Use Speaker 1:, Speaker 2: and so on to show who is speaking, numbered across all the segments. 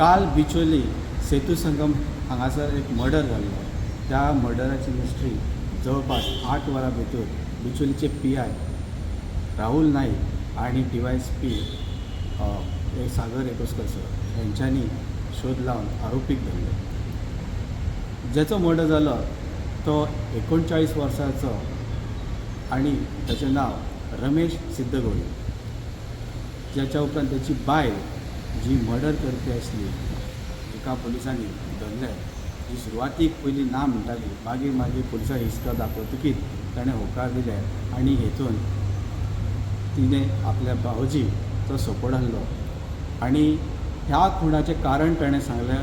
Speaker 1: काल बिचोली सेतू संगम हांगासर एक मर्डर जाल्लो. त्या मर्डराची मिस्ट्री जवळपास 8 वरां भितर बिचोलीचे PI Rahul Naik आनी DYSP सागर एकोस्कर सर हेंच्यांनी शोध लावन आरोपीक धरले. ज्याचो मर्डर जालो तो 39 वर्सांचो आनी ताचें नांव रमेश सिद्धगोळी. ज्याच्या उपरांत ताची बायल जी मर्डर करपी आसली, जिका पुलिसांनी धरलें, जी सुरवातीक पयलीं ना म्हणटाली, मागीर मागीर पुलिसांक हिसको दाखोवतकीच ताणें होकार दिले आनी हेतून तिणें आपल्या भावजीचो सपोर्ट आहलो. आनी ह्या खुणाचें कारण ताणें सांगलें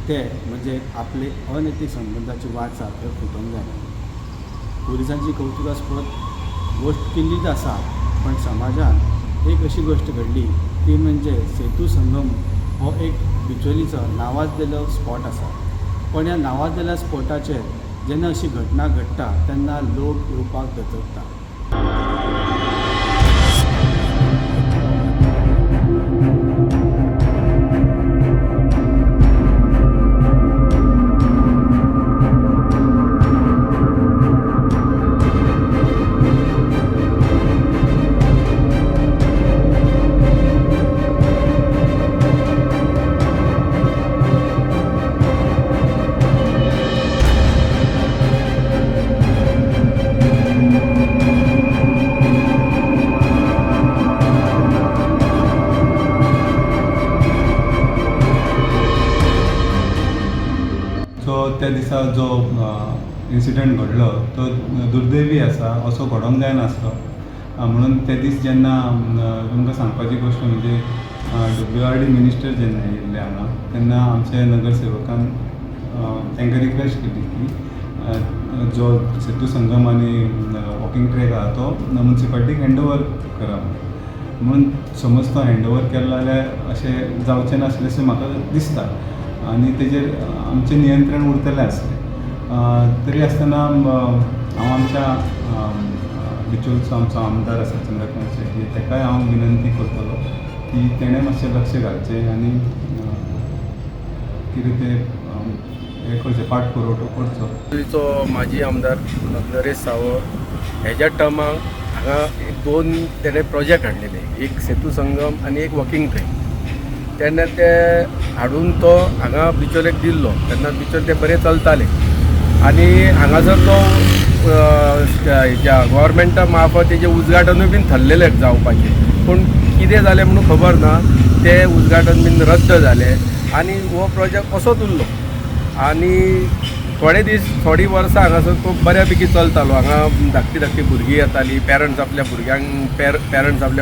Speaker 1: तें म्हणजे आपले अनैतीक संबंदाची वाचा थंय फुटोवंक जायना. पुलिसांची कौतुकास्पद गोश्ट केल्लीच आसा, पण समाजान एक अशी गोश्ट घडली ती म्हणजे सेतू संगम हो एक बिचोलीचो नांवाजलेलो स्पॉट आसा. पण ह्या नांवाजलेल्या स्पॉटाचेर जेन्ना अशी घटना घडटा तेन्ना लोक येवपाक दचकता.
Speaker 2: सो त्या दिसा जो इन्सिडंट घडलो तो दुर्दैवी आसा, असो घडोवंक जायनासलो. म्हणून ते दीस जेन्ना तुमकां सांगपाची गोश्ट म्हणजे WRD minister जेन्ना येयल्ले हांगा तेन्ना आमचे नगरसेवकान तांकां रिक्वेस्ट केली की जो सेतू संगम आनी वॉकिंग ट्रॅक आहा तो मुन्सिपालिटीक हँड ओवर करा म्हणून. समज तो हँड ओवर केलो जाल्यार अशें जावचें नासलें अशें म्हाका दिसता आनी तेजेर आमचें नियंत्रण उरतलें आसलें. तरी आसतना हांव आमच्या बिचोलचो आमचो आमदार आसा चंद्रकांत शेट्ये, ताकाय हांव विनंती करतलो की तेणें मातशें लक्ष घालचें आनी कितें तें हें करचें, पाठ पुरवठो करचो.
Speaker 3: बिचोलीचो माजी आमदार नरेश सावळ हेज्या टर्माक हांगा एक दोन तेणे प्रोजेक्ट हाडलेले, एक सेतू संगम आनी एक वॉकिंग ट्रॅक. तेन्ना ते हाडून तो हांगा बिचोलेक दिल्लो तेन्ना बिचोले ते बरें चलताले आनी हांगासर तो हेज्या गोवोरमेंटा मार्फत तेजें उद्घाटनूय बीन थरलेलें जावपाचें, पूण कितें जालें म्हणून खबर ना, तें उद्घाटन बीन रद्द जालें आनी हो प्रोजेक्ट असोच उरलो. आनी थोडे दीस थोडीं वर्सां हांगासर तो बऱ्या पैकी चलतालो. हांगा धाकटी धाकटी भुरगीं येतालीं, पेरंट्स आपल्या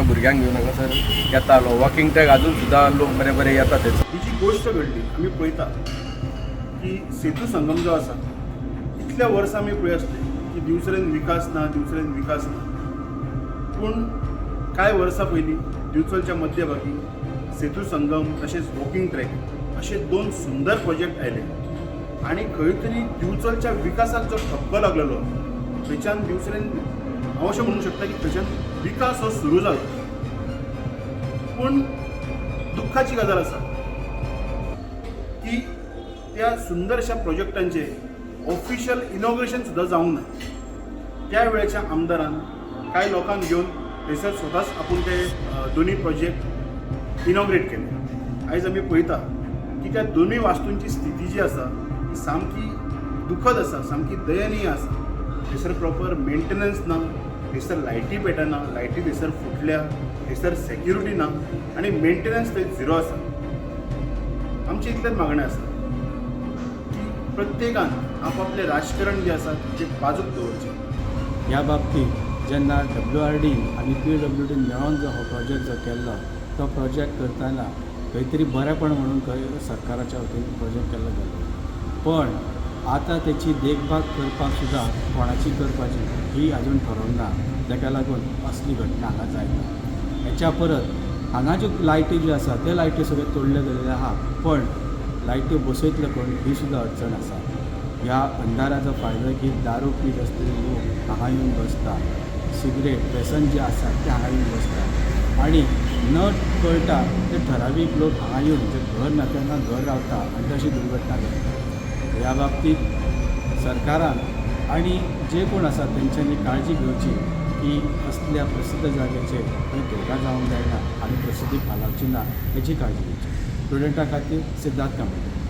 Speaker 3: भुरग्यांक घेवन हांगासर येतालो. वॉकिंग ट्रॅक अजून सुद्दां लोक बरे बरे येतात थंयसर.
Speaker 4: ही जी गोश्ट घडली आमी पळयता की सेतू संगम जो आसा, इतल्या वर्सां आमी पळय आसले की दिवचलेन विकास ना, दिवचलेन विकास ना. पूण कांय वर्सां पयलीं दिवचलच्या मध्यभागी सेतू संगम तशेंच वॉकिंग ट्रॅक अशे दोन सुंदर प्रोजेक्ट आयले आनी खंय तरी दिवचलच्या विकासाक जो ठपको लागलेलो थंयच्यान दिवचलेन हांव अशें म्हणूंक शकता की थंयच्यान विकास हो सुरू जालो. पूण दुख्खाची गजाल आसा की त्या सुंदरशा प्रोजेक्टांचे ऑफिशियल इनॉग्रेशन सुद्दां जावंक ना. त्या वेळच्या आमदारान कांय लोकांक घेवन थंयसर स्वताच आपूण ते दोनूय प्रोजेक्ट इनॉग्रेट केले. आयज आमी पळयता की त्या दोनूय वास्तूंची स्थिती जी आसा ती सामकी दुखद आसा, सामकी दयनीय आसा. थंयसर प्रॉपर मेंटेनन्स ना, थंयसर लायटी पेटना, लायटी थंयसर फुटल्या, थंयसर सेक्युरिटी ना आनी मेंटेनन्स थंय झिरो आसा. आमचें इतलेंच मागणें आसा की प्रत्येकान आपापलें राजकारण जें आसा तें बाजूक दवरचें.
Speaker 1: ह्या बाबतींत जेन्ना WRD आनी PWD मेळोन जो हो प्रोजेक्ट जो केल्लो तो प्रोजेक्ट करतना खंय तरी बरेंपण म्हणून खंय सरकाराच्या वतीन प्रोजेक्ट केल्लो गेलो, पण आतां तेची देखभाल करपाक सुद्दां कोणाची करपाची ही आजून थारोवंक ना. ताका लागून असली घटना हांगा जायना. हेच्या परत हांगा ज्यो लायटी ज्यो आसा त्यो लायटी सगळ्यो तोडल्यो गेल्ल्यो आहा, पण लायट्यो बसयतले कोण ही सुद्दां अडचण आसा. ह्या अंधाराचो फायदो की दारू पीत आसतले लोक हांगा येवन बसता, सिगरेट व्यसन जें आसा तें हांगा येवन बसता. आनी न कळटा ते ठरावीक लोक हांगा येवन जे घर ना तांकां घर रावता आनी तशी दुर्घटना घडटा. ह्या बाबतींत सरकारान आनी जे कोण आसा तेंच्यांनी काळजी घेवची की असल्या प्रसिद्ध जाग्याचेर खंय धोका जावंक जायना आनी प्रसिद्धी फालावची ना हेची काळजी घेवची. प्रुडंटा खातीर सिद्धार्थ कांबळे.